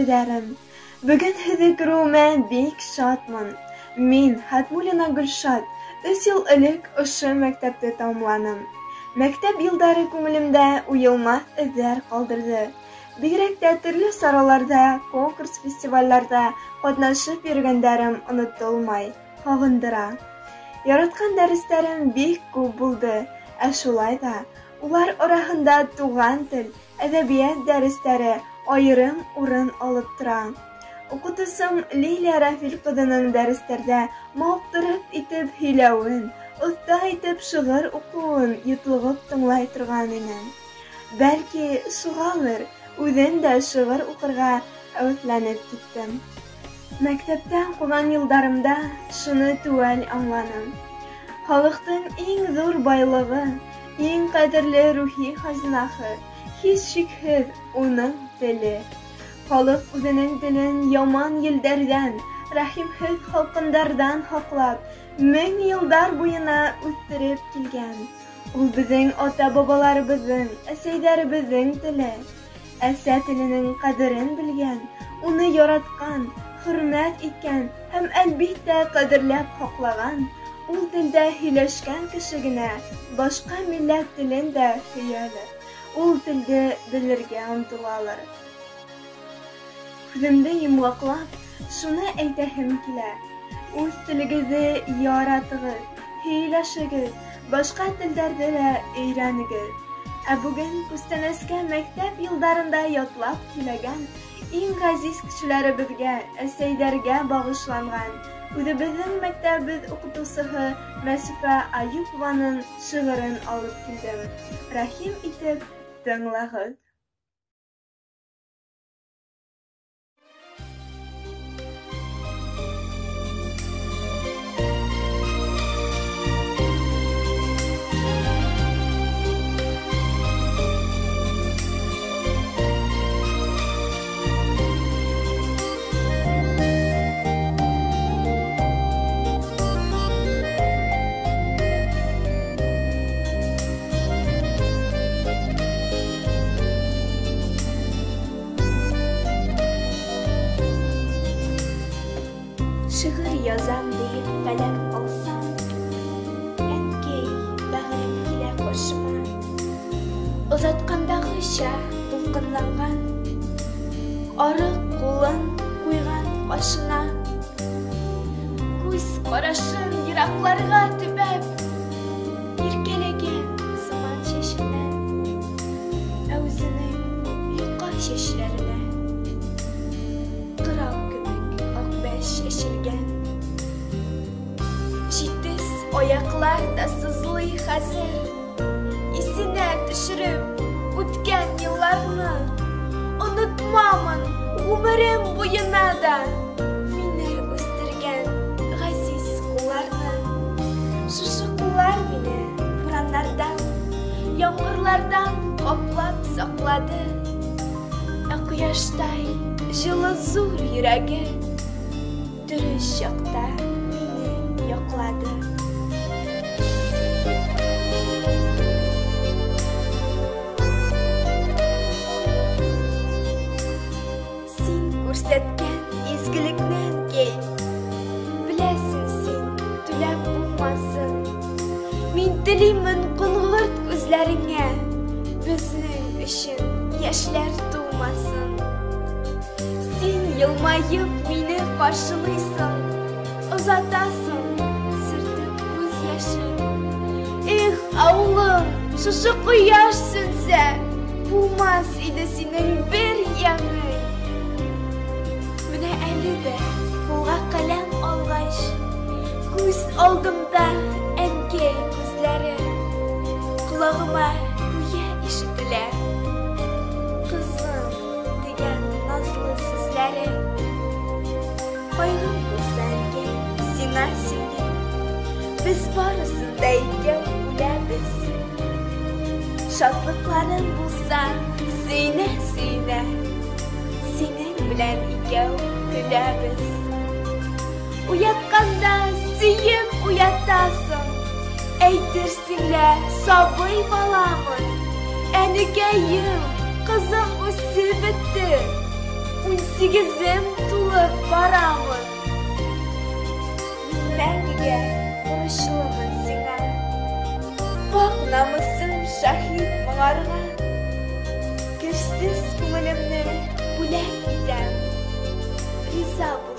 Кешеләрем, бөгөн һеҙҙе күреүемә бик шатмын. Мин Хатмуллина Гөлшат, 3 йыл элек ошо мәктәпте тамамланым. Мәктәп йылдары күңелемдә уйылмаҫ эҙҙәр ҡалдырҙы. Бигерәк тә төрлө сараларҙа, конкурс, фестивалдәрҙә ҡатнашып йөрөгәндәрем онотолмай, һағындыра. Яратҡан дәрестәрем бик күп булды, ә шулай ҙа улар араһында туған тел, әҙәбиәт дәрестәре айырым урын алып тора. Уҡытыусым Лилия Рафил ҡыҙының дәрестәрҙә мауыҡтырып итеп һөйләүен, оҫта итеп шиғыр уҡыуын йотлоғоп тыңлай торған инем. Бәлки шуғалыр, үҙем дә шиғыр уҡырға әүәҫләнеп киттем. Мәктәптә уҡыған йылдарымда шуны теүәл аңланым. Халыҡтың иң ҙур байлығы, иң ҡәҙерле рухи хазинаһы, һис шикһеҙ уның теле. Халыҡ үҙенең телен яман елдәрҙән, рәхимһеҙ һалҡындарҙан һаҡлап, мең йылдар буйына үҫтереп килгән. Ул беҙҙең ата-бабаларыбыҙҙың, әсәйҙәребеҙҙең теле. Әсә теленең ҡәҙерен белгән, уны яратҡан, хөрмәт иткән һәм әлбиттә ҡәҙерләп һаҡлаған, ул телдә һөйләшкән кеше генә башҡа милләт телен дә һөйәлер, ул телде белергә ынтылалыр. Һүҙемде йомғаҡлап, шуны әйтәһем килә: үҙ телегеҙҙе яратығыҙ, һөйләшегеҙ, башҡа телдәрҙе лә өйрәнегеҙ. Ә бөгөн күстәнәскә мәктәп йылдарында ятлап һөйләгән иң ғәзиз кешеләребеҙгә, әсәйҙәргә бағышланған үҙебеҙҙең мәктәбебеҙ уҡытыусыһы Мәсүфә Аюпованың шиғырын алып килдем. Рәхим итеп тыңлағыҙ. Шиғыр язам дейеп ҡәләм алсам, әнкәй, бәғерем килә ҡаршыма. Оҙатҡандағыса тулҡынланған, арыҡ ҡулын ҡуйған ҡашына. Күҙ ҡарашын йыраҡларға төбәп, иркәләгән сыман сәсенән, ә үҙенең йоҡа сәсләренә ҡырау кеүек аҡбәш сәселгән. Етеҙ аяҡлар ҙа сызлый хәҙер, иҫенә төшөрөп үткән йылларны. Онотмамын ғүмерем буйына да мине үҫтергән ғәзиз ҡулларны. Шушы ҡуллар мине бурандарҙан, ямғырларҙан ҡаплап саҡлады. Ә ҡояштай йылы ҙур йөрәге дөрөҫ саҡта мине яҡлады. Һин күрһәткән изгелекне, әнкәй, беләсең һин, түләп булмаҫын. Мин теләймен ҡоңғорт күҙҙәреңә беҙҙең өсөн йәшләр тулмаҫын. Һин йылмайып мине ҡаршылайһың, оҙатаһың, сөртөп күҙ йәшен. Их, ауылым, шушы ҡояш сүнсә, булмаҫ ине һинең бер йәмең. Менә әле дә ҡулға ҡәләм алғас, күҙ алдымда әнкәй күҙҙәре, ҡолағыма гүйә ишетелә ҡыҙым тигән наҙлы һүҙҙәре. Ҡайғым булһа, әнкәй, һиңә һөйләйем, беҙ барыһын да икәү бүләбеҙ. Шатлыҡларым булһа, һөйөнә-һөйөнә, һинең менән икәү көләбеҙ. Уятҡанда һөйөп уятаһың, әйтерһең лә сабый баламын. Әнекәйем, ҡыҙың үҫеп бөттө, 18-ем тулып барамын. Мин мәңгегә бурычлымын сиңа. Пакь намусым шаһит моңарга. Керсез күңелемне бүләк итәм. Риза бул.